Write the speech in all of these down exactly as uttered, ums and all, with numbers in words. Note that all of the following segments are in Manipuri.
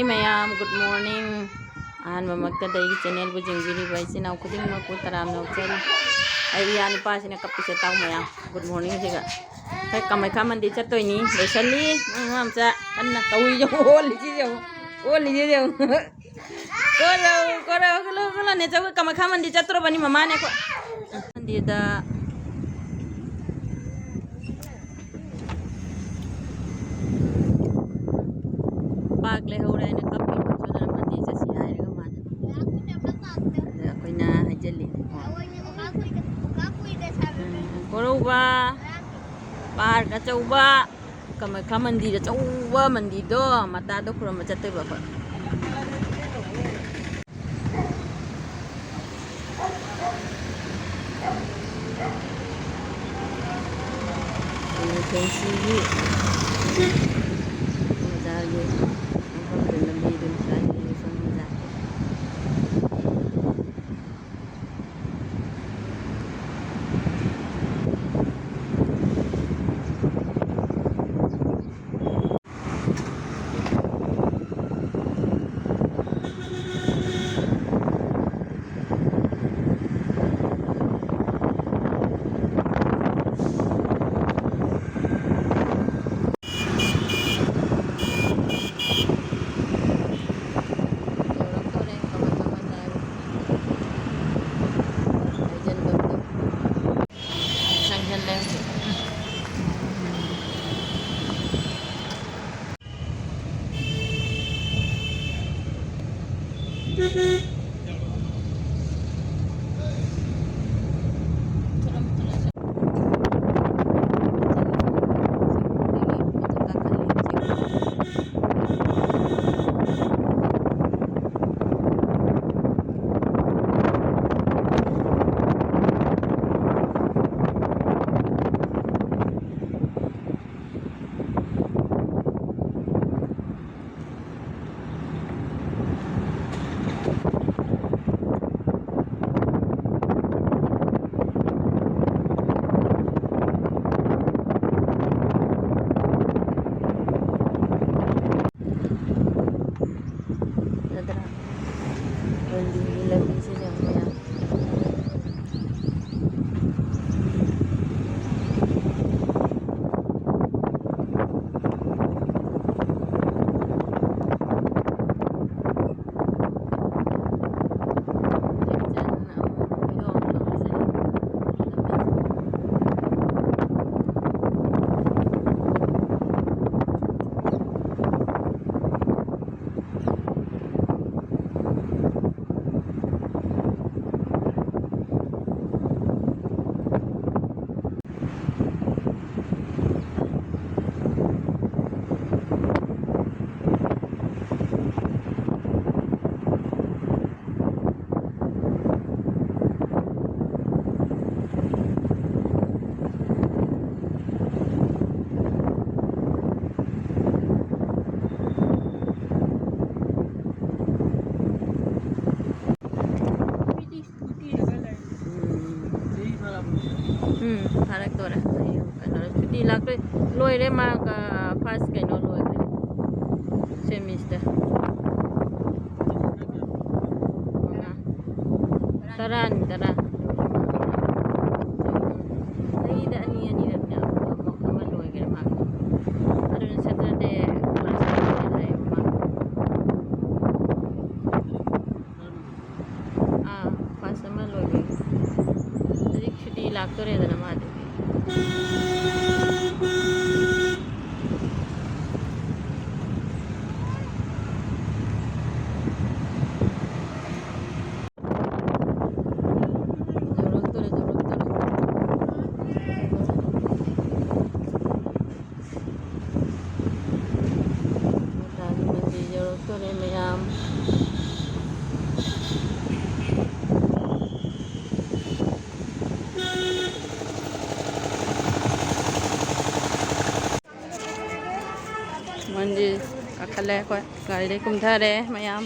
ꯃꯌꯥꯝ, good morning꯫ ꯑꯍꯥꯟꯕꯃꯛꯇꯗ ꯑꯩꯒꯤ channelꯕꯨ ꯌꯦꯡꯕꯤꯔꯤꯕ ꯏꯆꯤꯟ ꯏꯅꯥꯎ ꯈꯨꯗꯤꯡꯃꯛꯄꯨ ꯇꯔꯥꯝꯅ ꯑꯣꯛꯆꯔꯤ꯫ ꯑꯩ ꯏꯌꯥ ꯅꯨꯄꯥꯁꯤꯅ ꯀꯞꯄꯤꯁꯦ ꯇꯥꯎ ꯃꯌꯥꯝ, good morningꯁꯤꯒ꯫ ꯑꯩꯈꯣꯏ ꯀꯃꯩꯈꯥ ꯃꯟꯗꯤꯔ ꯆꯠꯇꯣꯏꯅꯤ, ꯂꯣꯏꯁꯜꯂꯤ꯫ ꯃꯣꯏ ꯃꯃꯥ ꯃꯆꯥ ꯀꯟꯅ ꯇꯧꯔꯤ, ꯌꯦꯡꯉꯨ, ꯑꯣꯜꯂꯤꯁꯤ ꯌꯦꯡꯉꯨ, ꯑꯣꯜꯂꯤꯁꯤ ꯌꯦꯡꯉꯨ꯫ ꯀꯣꯔꯧ, ꯀꯣꯔꯧ, ꯀꯣꯔꯧ, ꯀꯣꯔꯧ, ꯅꯦꯆꯧ ꯀꯃꯩꯈꯥ ꯃꯟꯗꯤꯔ ꯆꯠꯇ꯭ꯔꯣꯕꯅꯤ ꯃꯃꯥꯅꯦ ꯑꯩꯈꯣꯏ꯫ ꯃꯟꯗꯤꯔꯗ ꯄꯥꯛ ꯂꯩꯍꯧꯔꯦ ꯍꯥꯏꯅ ꯀꯞꯄꯤ꯫ ꯃꯟꯗꯤꯔ ꯆꯠꯁꯤ ꯍꯥꯏꯔꯒ ꯃꯥꯅ꯫ ꯑꯗ ꯑꯩꯈꯣꯏꯅ ꯍꯥꯏꯖꯤꯜꯂꯤꯅꯦꯀꯣ꯫ ꯎꯝ, ꯀꯣꯔꯧꯕ, ꯄꯥꯔꯛ ꯑꯆꯧꯕ, ꯀꯃꯈꯥ ꯃꯟꯗꯤꯔ ꯑꯆꯧꯕ ꯃꯟꯗꯤꯔꯗꯣ, ꯃꯇꯥꯗꯣ ꯈꯨꯔꯨꯝꯕ ꯆꯠꯇꯣꯏꯕ ꯑꯩꯈꯣꯏ꯫ ꯐꯦꯟꯁꯤꯒꯤ ꯕꯖꯥꯔꯒꯤ ꯃꯐꯝꯗ ꯂꯝꯕꯤꯗꯨ ꯁ꯭ꯋꯥꯏꯗꯒꯤ ꯁꯣꯝ ꯕꯖꯥꯔ꯫ ꯌꯧꯔꯛꯇꯣꯔꯦ, ꯀꯃꯥꯏ ꯀꯃꯥꯏ ꯇꯧꯔꯦ? ꯍꯥꯏꯖꯟꯕꯝꯗꯣ꯫ ꯆꯪꯁꯜꯂꯦ ꯍꯧꯖꯤꯛ꯫ ꯂꯝꯕꯤꯁꯦ ꯌꯦꯡꯕ ꯌꯥꯝ ꯎꯝ, ꯐꯥꯔꯛꯇꯣꯔꯦ꯫ ꯀꯩꯅꯣ, ꯁꯨꯇꯤ ꯂꯥꯛꯇꯣꯏ-, ꯂꯣꯏꯔꯦ꯫ ꯃꯥ, ꯑ, ꯐꯥꯔꯁ ꯀꯩꯅꯣ ꯂꯣꯏꯈ꯭ꯔꯦ, ꯁꯦꯃꯤꯁꯇꯔ꯫ ꯃꯉꯥ꯫ ꯇꯔꯥꯅꯤ, ꯇꯔꯥ꯫ ꯆꯍꯤꯗ ꯑꯅꯤ ꯑꯅꯤꯔꯛꯅꯦ, ꯑꯃ ꯂꯣꯏꯈ꯭ꯔꯦ ꯃꯥ꯫ ꯑꯗꯨꯅ ꯁꯦꯇꯔꯗꯦ ꯀ꯭ꯂꯥꯁ ꯂꯩ ꯍꯥꯏꯌꯦꯕ ꯃꯥ꯫ ꯑꯥ, ꯐꯥꯔꯁ ꯑꯃ ꯂꯣꯏꯕꯒꯤ꯫ ꯍꯧꯖꯤꯛ ꯁꯨꯇꯤ ꯂꯥꯛꯇꯣꯔꯦꯗꯅ ꯃꯥꯗꯤ꯫ ꯌꯧꯔꯛꯇꯣꯔꯦ, ꯌꯧꯔꯛꯇꯣꯔꯦ꯫ ꯃꯇꯥꯒꯤ ꯃꯟꯗꯤꯔ ꯌꯧꯔꯛꯇꯣꯔꯦ ꯃꯌꯥꯝ꯫ ꯃꯟꯗꯤꯔ ꯀꯥꯈꯠꯂꯦ ꯑꯩꯈꯣꯏ꯫ ꯒꯥꯔꯤꯗꯩ ꯀꯨꯝꯊꯔꯦ ꯃꯌꯥꯝ꯫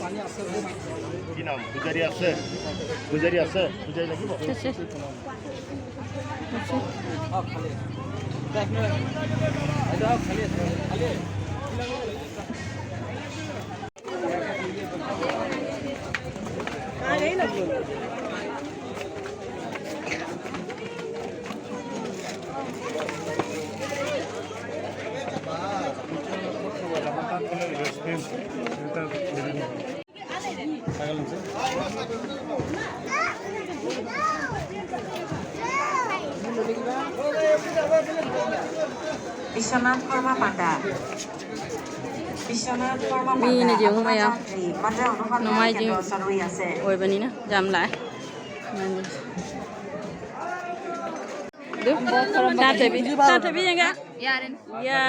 কি নাম? পূজাৰী আছে? পূজাৰী আছে? পূজাৰী লাগিব? আছে। আছে। বিশ্বনাথ কৰ্মপাতা। বিশ্বনাথ কৰ্মপাতা। ꯃꯤꯅ ꯌꯦꯡꯉꯨ ꯃꯌꯥꯝ꯫ আপোনাৰ যাত্ৰী, মাত্ৰ অনুসন্ধান ꯅꯣꯡꯃꯥꯏꯖꯤꯡ ꯀꯦন্দ্ৰ ওচৰত ৰৈ আছে। ꯑꯣꯏꯕꯅꯤꯅ ꯌꯥꯝ ꯂꯥꯛꯑꯦ꯫ ꯑꯗꯨ, ꯁꯥꯊꯕꯤ, ꯁꯥꯊꯕꯤ ꯌꯦꯡꯒꯦ꯫ ꯌꯥꯔꯦ꯫ ꯌꯥ꯫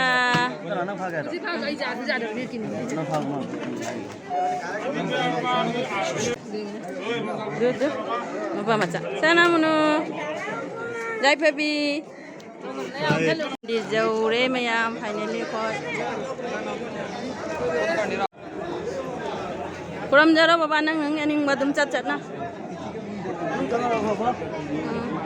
ꯀꯅꯥꯅ ꯐꯥꯒꯦ ꯍꯥꯏꯔꯣ? ꯍꯧꯖꯤꯛ ꯐꯥꯎꯗ ꯑꯩ ꯌꯥꯗꯤ ꯌꯥꯗꯕꯅꯦ ꯀꯤꯅꯤ꯫ ꯀꯅꯥ ꯐꯥꯕꯅꯣ? ꯑꯗꯨ, ꯑꯗꯨ꯫ ꯅꯨꯄꯥ ꯃꯆꯥ꯫ ꯁꯅꯥꯃꯨꯅꯨ꯫ ꯌꯥꯏꯐꯕꯤ꯫ ꯗꯤ ꯌꯧꯔꯦ ꯃꯌꯥꯝ, finally ꯑꯩꯈꯣꯏ꯫ ꯈꯨꯔꯨꯝꯖꯔꯣ ꯕꯕꯥ, ꯅꯪ, ꯅꯪ ꯌꯥꯅꯤꯡꯕ ꯑꯗꯨꯝ ꯆꯠ ꯆꯠꯅ꯫ ꯎꯝ꯫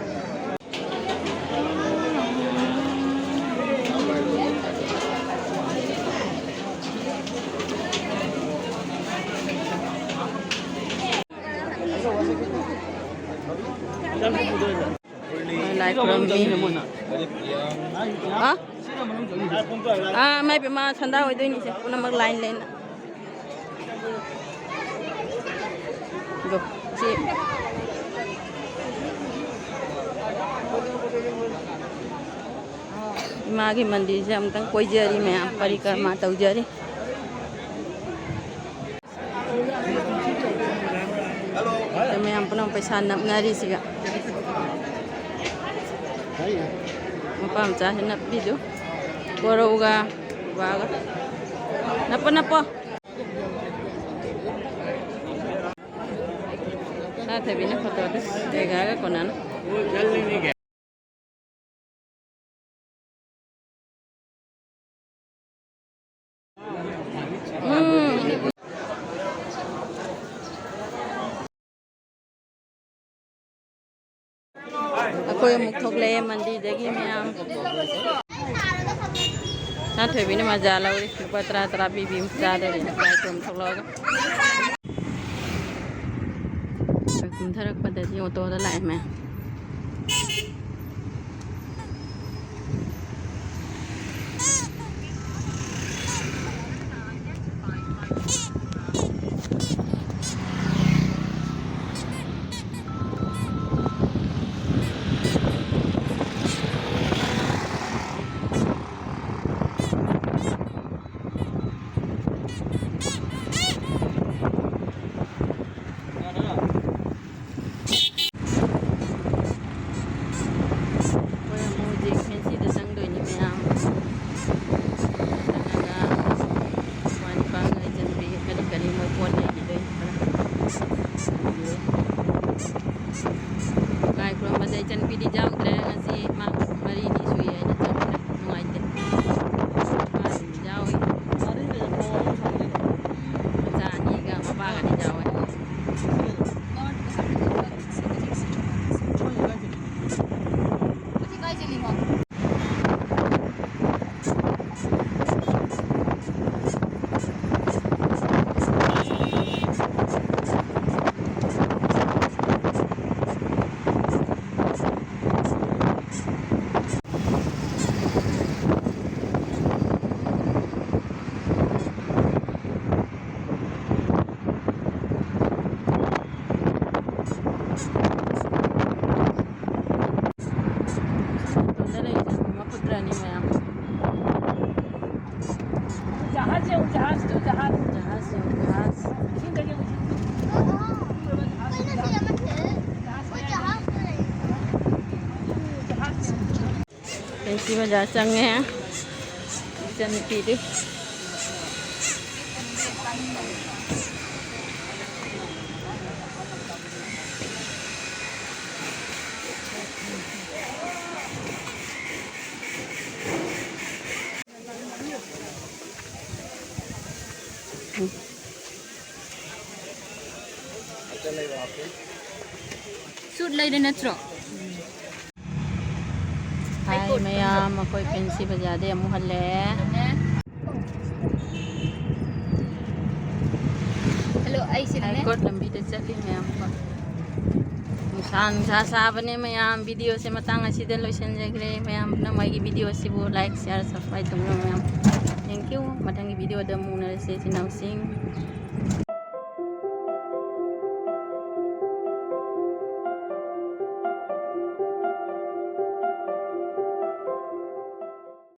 ꯂꯥꯏ ꯈꯨꯔꯨꯝꯃꯤ꯫ ꯍꯥ? ꯑꯥ, ꯃꯥꯏ ꯄꯦꯝꯃ, ꯁꯟꯗꯥ ꯑꯣꯏꯗꯣꯏꯅꯤꯁꯦ ꯄꯨꯝꯅꯃꯛ line line꯫ ꯑꯗꯣ, ꯁꯤ ꯏꯃꯥꯒꯤ ꯃꯟꯗꯤꯔꯁꯦ ꯑꯃꯨꯛꯇꯪ ꯀꯣꯏꯖꯔꯤ ꯃꯌꯥꯝ, ꯄꯔꯤꯀ꯭ꯔꯃꯥ ꯇꯧꯖꯔꯤ꯫ ꯃꯌꯥꯝ ꯄꯨꯝꯅꯃꯛ ꯄꯩꯁꯥ ꯅꯞꯅꯔꯤꯁꯤꯒ꯫ ꯃꯄꯥ ꯃꯆꯥꯁꯤ ꯅꯞꯄꯤꯗꯨ꯫ ꯀꯣꯔꯧꯒ ꯕꯕꯥꯒ꯫ ꯅꯞꯄꯣ, ꯅꯞꯄꯣ꯫ ꯁꯥꯊꯕꯤꯅ photo ꯗꯨ ꯀꯩꯀꯥꯒ ꯀꯣꯟꯅꯅ꯫ ꯎꯝ꯫ ꯑꯩꯈꯣꯏ ꯑꯃꯨꯛ ꯊꯣꯛꯂꯛꯑꯦ ꯃꯟꯗꯤꯔꯗꯒꯤ ꯃꯌꯥꯝ꯫ ꯁꯅꯥꯊꯣꯏꯕꯤꯅ ꯃꯖꯥ ꯂꯧꯔꯤ꯫ ꯂꯨꯄꯥ ꯇꯔꯥ ꯇꯔꯥ ꯄꯤꯕꯤ ꯑꯃ ꯆꯥꯗꯣꯔꯤ꯫ ꯂꯥꯏ ꯈꯨꯔꯨꯝ ꯊꯣꯛꯂꯛꯑꯒ꯫ ꯀꯨꯝꯊꯔꯛꯄꯗꯗꯤ ꯑꯣꯇꯣꯗ ꯂꯥꯛꯑꯦ ꯃꯌꯥꯝ꯫ ꯑꯩꯈꯣꯏ ꯑꯃꯨꯛ ꯍꯧꯖꯤꯛ ꯐꯦꯟꯁꯤꯗ ꯆꯪꯗꯣꯏꯅꯤ ꯃꯌꯥꯝ꯫ ꯆꯪꯉꯒ ꯋꯥꯟ ꯄꯥꯡ ꯏꯆꯟꯅꯨꯄꯤꯒꯤ ꯀꯔꯤ ꯀꯔꯤ ꯃꯣꯏ ꯄꯣꯠ ꯂꯩꯈꯤꯗꯣꯏꯅꯤ ꯈꯔ꯫ ꯂꯥꯏ ꯈꯨꯔꯨꯝꯕꯗ ꯏꯆꯟꯅꯨꯄꯤꯗꯤ ꯌꯥꯎꯗ꯭ꯔꯦ ꯉꯁꯤ꯫ ꯃꯥ ꯃꯔꯤꯅꯤ ꯁꯨꯏ ꯑꯩꯅ ꯆꯪꯗ꯭ꯔꯦ꯫ ꯅꯨꯡꯉꯥꯏꯇꯦ꯫ ꯃꯥ ꯌꯥꯎꯏ꯫ ꯃꯆꯥ ꯑꯅꯤꯒ ꯃꯄꯥꯒꯗꯤ ꯌꯥꯎꯋꯦ꯫ ꯃꯐꯨꯠꯇ꯭ꯔꯅꯤ ꯃꯌꯥꯝ꯫ ꯖꯍꯥꯖ ꯌꯦꯡꯉꯨ, ꯖꯍꯥꯖꯇꯨ, ꯖꯍꯥꯖ꯫ ꯖꯍꯥꯖ ꯌꯦꯡꯉꯨ, ꯖꯍꯥꯖ꯫ ꯏꯁꯤꯡꯗ ꯌꯦꯡꯉꯨ, ꯏꯁꯤꯡꯗ꯫ ꯀꯩꯅꯣ ꯁꯤ ꯑꯃ ꯊꯤꯜꯂꯦ꯫ ꯖꯍꯥꯖ ꯑꯩꯈꯣꯏ ꯃꯌꯥꯝ꯫ ꯖꯍꯥꯖ ꯂꯩ꯫ ꯖꯍꯥꯖ ꯌꯦꯡꯉꯨ꯫ ꯐꯦꯟꯁꯤ ꯕꯖꯥꯔ ꯆꯪꯉꯦ꯫ ꯏꯆꯟꯅꯨꯄꯤꯗꯨ꯫ ꯁꯨꯠ ꯂꯩꯔꯦ ꯅꯠꯇ꯭ꯔꯣ? ꯍꯥꯏ ꯃꯌꯥꯝ, ꯑꯩꯈꯣꯏ ꯐꯦꯟꯁꯤ ꯕꯖꯥꯔꯗꯩ ꯑꯃꯨꯛ ꯍꯜꯂꯛꯑꯦ꯫ ꯍꯜꯂꯣ, ꯑꯩꯁꯤꯅꯅꯦ꯫ ꯍꯥꯏꯀꯣꯔꯠ ꯂꯝꯕꯤꯗ ꯆꯠꯂꯤ ꯃꯌꯥꯝ꯫ ꯅꯨꯡꯁꯥ, ꯅꯨꯡꯁꯥ ꯁꯥꯕꯅꯦ ꯃꯌꯥꯝ꯫ ꯚꯤꯗꯤꯑꯣꯁꯦ ꯃꯇꯥꯡ ꯑꯁꯤꯗ ꯂꯣꯏꯁꯤꯟꯖꯈ꯭ꯔꯦ꯫ ꯃꯌꯥꯝ ꯄꯨꯝꯅꯃꯛ ꯑꯩꯒꯤ ꯚꯤꯗꯤꯑꯣ ꯑꯁꯤꯕꯨ like, share, subscribe ꯇꯧꯕꯤꯔꯣ ꯃꯌꯥꯝ꯫ Thank you꯫ ꯃꯊꯪꯒꯤ ꯚꯤꯗꯤꯑꯣꯗ ꯑꯃꯨꯛ ꯎꯅꯔꯁꯦ ꯏꯆꯤꯟ ꯏꯅꯥꯎꯁꯤꯡ꯫